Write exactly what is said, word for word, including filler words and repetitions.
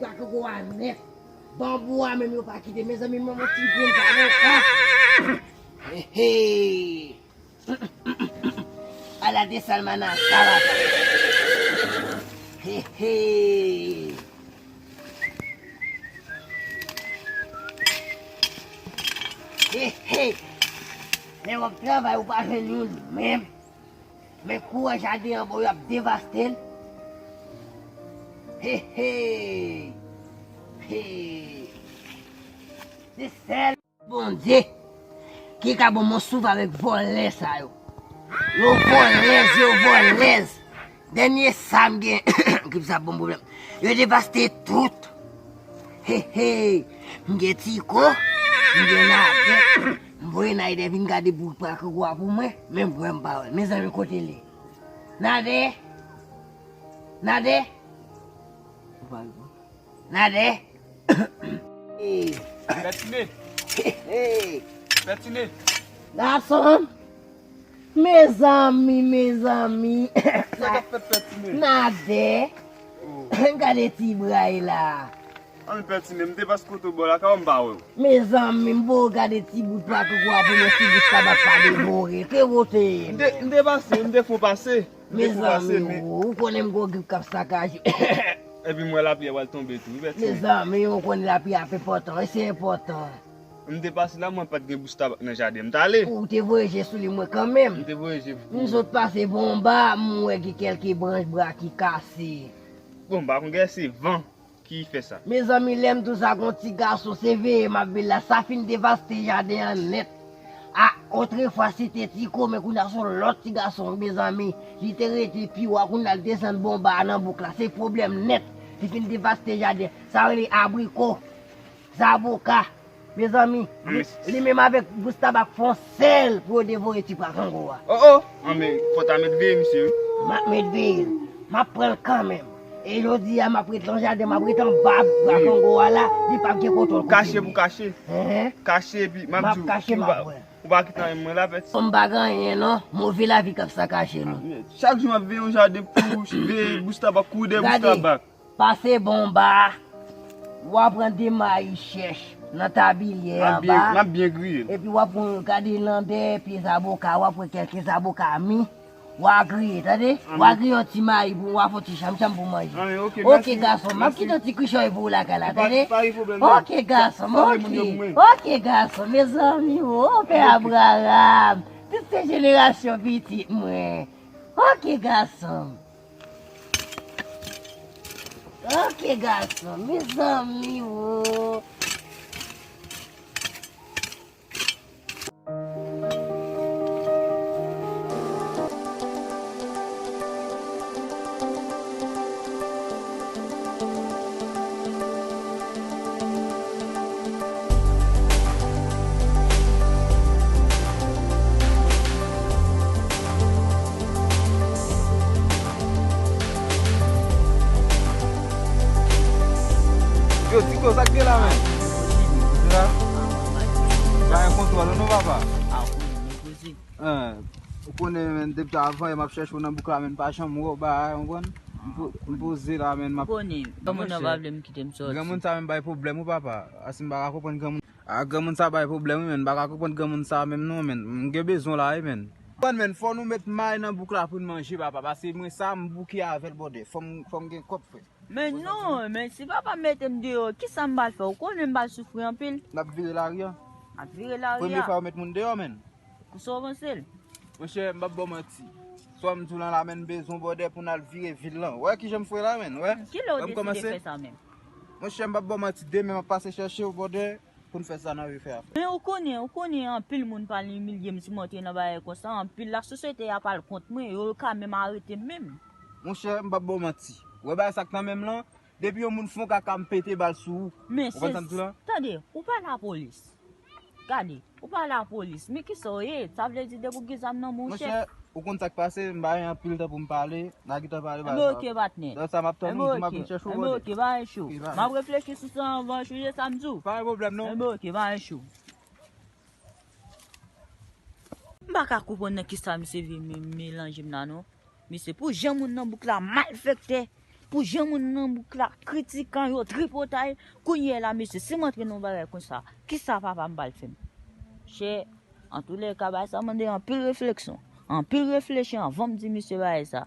Paka gwo a nèt. Banbou a menm yo pa kite. Mezanmi, mwen yon ti grenn zavoka. He, he. Ala de salmana salata. He, he. He, he. Lè w ap travay, ou pa jwenn youn menm. Men kouraj jaden an, bon, y ap devaste l. He, he. He. Se sèl Bondye ki ka ban mwen souf avèk vòlè sa yo. Yo vòlèz, yo vòlèz. Dènye sa m gen ki sa bon pwoblèm. Yo devaste tout. He, he. M gen Tiko, m gen Nadè. M voye Nadè vin gade bout pa kangou a pou mwen, men m wè m pa wè l. Mezanmi, kote l ye? Nadè? Nadè? Nadè? Pètine. Pètine. Gason. Mezanmi, mezanmi. Sa k ap fèt, Pètine? Nadè. Oh. Gade ti bra l la. Ann, Pètine, m te pase kote w bò la, kòman m pa wè w? Mezanmi, m bo gade ti bout pa kangou a pou mwen, ti bout tabak pa devore. Ke wote? M te, m te pase, m te fon pase. Mezanmi, ou konnen m gon grip k ap sakaje. Epi m wè lapli a pral tonbe tou, wi, Pètine. Mezanmi, ou konnen lapli a ap enpòtan, wi, se enpòtan. M te pase la, mwen pa t gen bous tabak nan jaden. M t ale. Ou te voye je sou li, mwen kanmenm. M te voye je pou ou. M sot pase bon ba, m wè gen kèlke branch bwa ki kase. Bon, m pa konn, gen se van ki fè sa. Mezanmi, lè m di w sa, gon ti gason, se veye m ap veye l la, sa fin devaste jaden an nèt. A, otrefwa se te Tiko, men kounye a se yon lòt ti gason, mezanmi. Li te rete pi wo, kounye a l desann bon ba a nan bouk la. Se pwoblèm nèt. Li fin devaste jaden. Sa rele abriko, zaboka. Mezanmi, li, li menm avèk bous tabak fè yon sèl pou yo devore ti pa kangou a. Oh, oh! Anben, fò w ta mèt veye misye, wi. M ap mèt veye l. M ap pran l kanmenm. E jodi a, m ap ret nan jaden, m ap ret anba bwa kangou a la, li p ap gen kote l kote m ye. Kache pou kache. Enhen. Kache, epi m ap di w, ou pa, ou pa kite anyen mwen la, Pètine. M pa gen anyen, non. Move lavi k ap sakaje nou. Chak jou m ap veye yon jaden pou veye bous tabak, kouri dèyè bous tabak. Pase bon ba, w a pran de mayi chèch nan tabilyè anba. M ap byen griye l. Epi w a pran, gade nan dèyè pye zaboka, w a pran kèlke zaboka mi, w a griye, tande? W a griye yon ti mayi pou, w a fè yon ti chanmchanm pou manje. Anben, oke, mèsi. Oke, gason, m ap kite yon ti kichòy pou ou lakay la, tande? Pa gen pwoblèm, non. Oke, gason, oke. Oke, gason, mezanmi, o, pè Abraram, tout se jenerasyon pitit mwen. Oke, gason. Oke, gason, mezanmi, o. Yo, Tiko, sa k gen la, men? Kote la? Pa gen kontwòl ou non, papa. An, ou konnen, men, depi avan yè m ap chèche w nan bouk la, men, m pa janm wè w, bagay, ou konprann? M po-, m poze la, men, m ap... Ou konnen, granmoun nan pa vle m kite m sòti. Granmoun sa menm bay pwoblèm, wi, papa. Asi m pa ka konprann granmoun. A, granmoun sa bay pwoblèm, wi, men, m pa ka konprann granmoun sa menm, non, men. M gen bezwen w la, wi, men. Konprann, men, fò nou met may nan bouk la pou n manje, papa, paske mwen sa m bouke avè l, bòdè. Fò m, fò m gen kòb, frè. Men non, men si papa mete m deyò, kisa m pral fè? Ou konnen m pral soufri anpil. N ap vire lari a. N ap vire lari a. Premye fwa yo met moun deyò, men. Pou sa w panse l? Monchè, m p ap ba w manti. Sa m di w lan la, men, m bezwen w, bòdè, pou n al vire vil lan. Wè kijan m fè la, men, wè. Kilè w deside fè sa menm? Monchè, m p ap ba w manti, demen m ap pase chèche w, bòdè, pou n fè sa n anvi fè a. Men ou konnen, ou konnen anpil moun pral imilye m si m antre nan bagay konsa, anpil lasosyete a pral kont mwen, yo ka menm arete m menm. Monchè, m p ap ba w manti. Ou wè bagay sa k nan men m lan, depi yon moun fè yon kaka, m pete bal sou ou. Ou konprann sa m di w lan? Men se, tande, ou pa lapolis. Gade, ou pa lapolis, men kisa w ye? Sa vle di depi w gen zam nan men w, chèf. Monchè, ou konn sa k pase, m pa gen anpil tan pou m pale, n a gentan pale bagay sa. Enben oke, patnè. Sa m ap tann ou, di m ap vin chèche w, bòdè. Enben oke, pa gen cho. M ap reflechi sou sa anvan, ou tande sa m di w? Pa gen pwoblèm, non. Enben oke, pa gen cho. M pa ka konprann nan kisa misye vin me-, melanje m la, non. Misye pou jan moun nan bouk la malfektè. Pou jan moun nan bouk la kritikan yo, tripotay, kounye a la, mesye, si m antre nan yon bagay konsa, kisa papa m pral fè m? Chè, antoulèka, bagay sa mande anpil refleksyon, anpil reflechi anvan m di misye bagay sa.